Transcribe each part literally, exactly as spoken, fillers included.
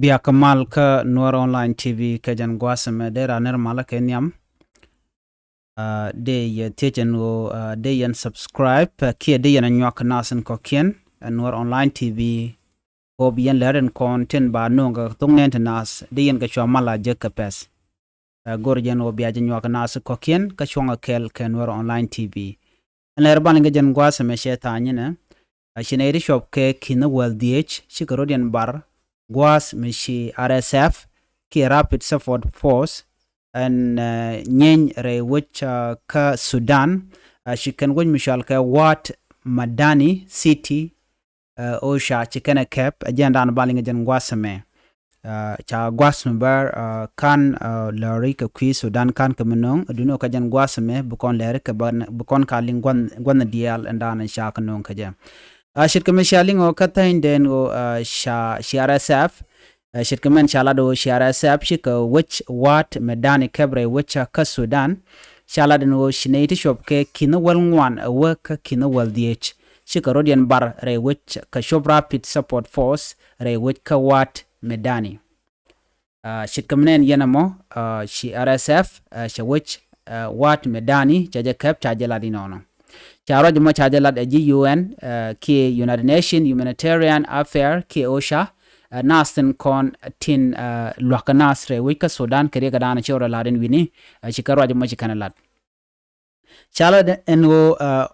Biak mal kä Nuer Online T V kɛ jɛn gua̱a̱th ɛmɛ, dee ran nɛr malä kɛ nhiam. Dee yɛ thiecɛn ɣöö dee yɛn subscribe kiɛ dee yɛn a nyuak nath in kɔ̱kiɛn ɛ Nuer Online T V. Ɣöö bi yɛn lɛr in kɔn tin ba no̱o̱ŋ kɛ thok nɛn ti nath, dee yɛn kɛ cua mal a jek kɛ pɛth. Ɛ, go̱r jɛn ɣöö bia jɛ nyuak nath kɔ̱kiɛn kä cuɔ̱ŋ a kɛl kɛ Nuer Online T V. Ɛn lɛr ban liŋ kɛ jɛn gua̱a̱th ɛmɛ cɛ tha̱a̱ny inɛ. Ɛ, ci nɛy ti cuɔp kɛ ki̱n wäl dhieec cikɛ rɔ̱diɛn bar gua̱a̱th mi ci R S F kiɛ Rapid Support Force ɛn, ɛ, nyieeny rɛy wec, ɛ, kä Sudan. Ɛ, ci kɛn wec mi cual kɛ Wad Madani City, ɛ, ɣöö ca ci kɛn ɛ kɛp ɛ jɛn dan ban liŋ kɛ jɛn gua̱a̱th ɛmɛ. Ɛ, ca gua̱a̱th mi bär, ɛ, ka̱n, ɛ, lääri kɛ kui̱ Sudan ka̱n kɛ mi no̱o̱ŋ, ɛ, duŋni ɣöö kɛ jɛn gua̱a̱th ɛmɛ bi kɔn lääri kɛ bi kɔn ka liŋ gua̱n, gua̱n diaal ɛn dan ca kɛ no̱o̱ŋ kɛ jɛ. Ɛ, ce̱tkɛ mi ca liŋ ɣöö kä thäny den ɣöö, ɛ, ca, ci R S F, ɛ, ce̱tkɛ mɛn ca lat ɣöö ci R S F cikɛ wec Wad Madani kɛp rɛy wec kä Sudan. Ca lat ɛn ɣöö ci nɛy ti cuɔp kɛ ki̱n wäl ŋuan ɛ wä kä ki̱n wäl dhieec cikɛ rɔ̱diɛn bar rɛy wec kɛ cuɔp Rapid Support Force rɛy wec kä Wad Madani. Ɛ, ce̱tkɛ mi nɛn yɛn ɛmɔ, ɛ, ci R S F, ɛ, cɛ wec, ɛ, Wad Madani cɛ jɛ kɛp ca jɛ lat inɔnɔ. Ca ruac ɛmɔ ca jɛ lat ɛ ji̱ U N, ɛ, kiɛ United Nation Humanitarian Affair kiɛ OCHA, ɛ, nath tin kɔn tin, ɛ, lua̱k kɛ nath rɛy wec kä Sudan kɛ riɛk kɛ da̱a̱n ci rɔ lat in wi̱ni, ɛ, ci kɛ ruac ɛmɔ ci kɛn ɛ lat. Ca lat ɛn ɣöö, ɛ,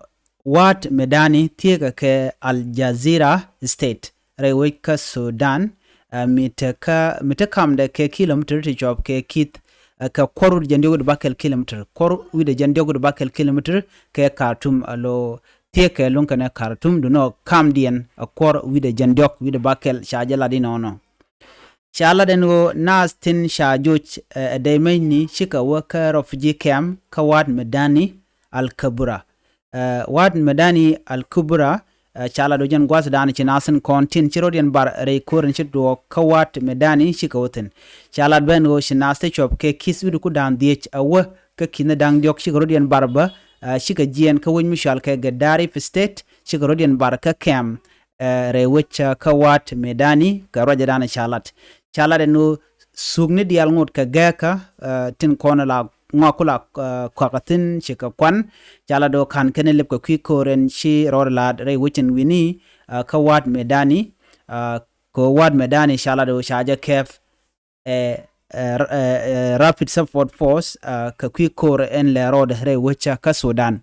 Wad Madani thiekɛ kɛ Al Jazira State rɛy wec kä Sudan, ɛ, mi te kä, mi te kamdɛ kɛ kilometer ti cuɔp kɛ ki̱th, ɛ, kɛ kuɔr wi̱cdɛ jɛn diɔk wi̱cdɛ bäkɛl kilometer, kuɔr wi̱cdɛ jɛn diɔk wi̱cdɛ bäkɛl kilometer kɛ Khartoum, alo thiekɛ luŋ kɛnɛ Khartoum, duŋni ɣöö kamdiɛn ɛ kuɔr wi̱cdɛ jɛn diɔk wi̱cdɛ bäkɛl ca jɛ lat inɔnɔ. Ca lat ɛn ɣöö nath tin ca joc, ɛ, ɛ dɛy mecni cikɛ wä kä refugee camp kä Wad Madani Al Kubra. Ɛ, Wad Madani Al Kubra, ɛ, ca lat ɣöö jɛn gua̱th dan ci nath tin kɔn tin ci rɔ̱diɛn bar rɛy ko̱r in ci duɔɔk kä Wad Madani cikɛ wä thi̱n. Ca lat ben ɣöö ci nath ti cuɔp kɛ ki̱th wi̱cdɛ ku da̱a̱n dhieec ɛ wä kä ki̱n da̱ŋ diɔk cikɛ rɔ̱diɛn bar bä, ɛ, cikɛ jiɛɛn kä wec mi cual kɛ Gedaref State, cikɛ rɔ̱diɛn bar kä camp, ɛ, rɛy wec, ɛ, kä Wad Madani kɛ ruacɛ dan ca lat. Ca lat ɛn ɣöö thukni diaal ŋot kɛ gɛɛkä, ɛ, tin kɔn la ŋɔak ku la, ɛ, kɔakä thi̱n cikɛ kuan. Ca lat ɣöö ka̱n kɛn lep kɛ kui̱ ko̱r ɛn ci rɔɔd la̱a̱t rɛy wec in wi̱ni, ɛ, kä Wad Madani, ɛ, kɛ Wad Madani ca lat ɣöö ca jɛ kɛp, ɛ, ɛ, ɛ, ɛ, Rapid Support Force, ɛ, kɛ kui̱ ko̱r ɛn lɛ rɔɔdɛ rɛy wec kä Sudan.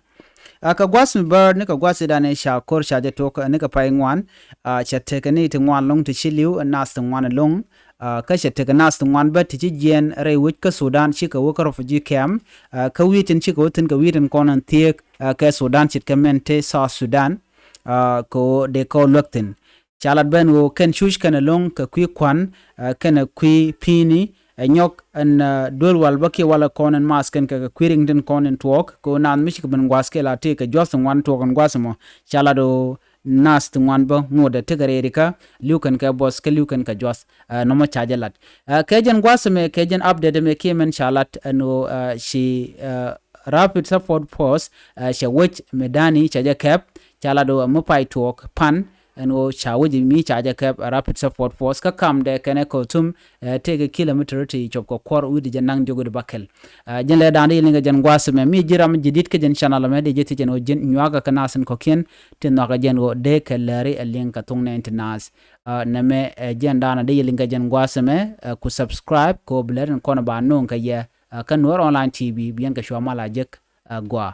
Ɛ, kɛ gua̱th mi bär ni kɛ gua̱th Sudan ɛ ca ko̱r ca jɛ tok, ɛ, ni kɛ pay ŋuan, ɛ, cɛ tekɛ ni ti ŋuan lo̱ŋ ti ci li̱w, ɛ, nath ti ŋuan lo̱ŋ, ɛ, kä cɛ tekɛ nath ti ŋuan bä ti ci jiɛɛn rɛy wec kä Sudan cikɛ wä kä refugee camp, ɛ, kä wi̱i̱ tin cikɛ wä thi̱n kɛ wi̱i̱ tin kɔn ɛn thieek, ɛ, kɛ Sudan ce̱tkɛ mɛn te South Sudan, ɛ, kɛ ɣöö dee kɛ ɣöö luäk thi̱n. Ca lat ben ɣöö kɛn cuc kɛn ɛ lo̱ŋ kɛ kui̱ kua̱n, ɛ, kɛn ɛ kui̱ pi̱i̱ni, ɛ, nyɔk ɛn, ɛ, duel wal bä kiɛ wal ɛ kɔn ɛn math kɛn kɛ, kɛ kui̱ riŋ tin kɔn in tuɔɔk kɛ ɣöö nath mi cikɛ ben gua̱th kiɛ la tëë kɛ jua̱th ti ŋuan tuɔɔk ɛn gua̱th ɛmɔ. Ca lat ɣöö nath ti ŋuan bä ŋotdɛ tekɛ rɛɛrikä, li̱w kɛn kɛ buɔth kä li̱w kɛn kɛ jua̱th, ɛ, nɔmɔ ca jɛ lat. Ɛ, kɛ jɛn gua̱th ɛmɛ kɛ jɛn update ɛmɛ kiɛ mɛn ca lat ɛn ɣöö, ɛ, ci, ɛ, Rapid Support Force, ɛ, cɛ wec Madani cɛ jɛ kɛp. Ca lat ɣöö mi pay tuɔɔk pan ɛn ɣöö ca wec mi ca jɛ kɛp, ɛ, Rapid Support Force kä kamdɛ kɛnɛ Khartoum, ɛ, tëëkɛ kilometer ti cuɔp kɛ kuɔr wi̱cdɛ jɛn naŋ diɔk wi̱cdɛ bäkɛl. Ɛ, jɛn lɛ da̱a̱n di yɛ liŋ kɛ jɛn gua̱a̱th ɛmɛ, mi ji̱ ram ji̱ di̱t kä jɛn channel ɛmɛ di jɛ thiec ɛn ɣöö ji̱n nyuakä kɛ nath in kɔ̱kiɛn ti nhɔakä jɛn ɣöö dee kɛ lääri ɛ liŋ kɛ thok nɛn ti nath. Ɛ, nɛmɛ, ɛ, jɛn da̱a̱n di yɛ liŋ kɛ jɛn gua̱a̱th ɛmɛ, ɛ, ku subscribe kɛ ɣöö bi lääri in kɔn ba no̱o̱ŋ kɛ yɛ, ɛ, kä Nuer Online T V bi yɛn kɛ cua mal a jek, ɛ, gɔaa.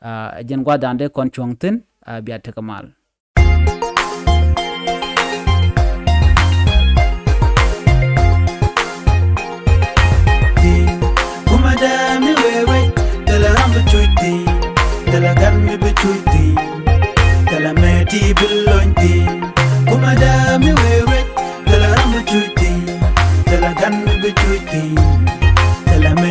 Ɛ, jɛn gua̱a̱th da̱a̱n di kɔn cuɔ̱ŋ thi̱n, ɛ, bia tekɛ mal. Kumɛ dee mi wee wec, thilɛ ram bi cuc thi̱n, thilɛ gan mi bi cuc thi̱n, thilɛ mɛ ti bi lony thi̱n. Kumɛ dee mi wee wec, thilɛ ram bi cuc thi̱n, thilɛ gan mi bi cuc thi̱n, thilɛ mɛ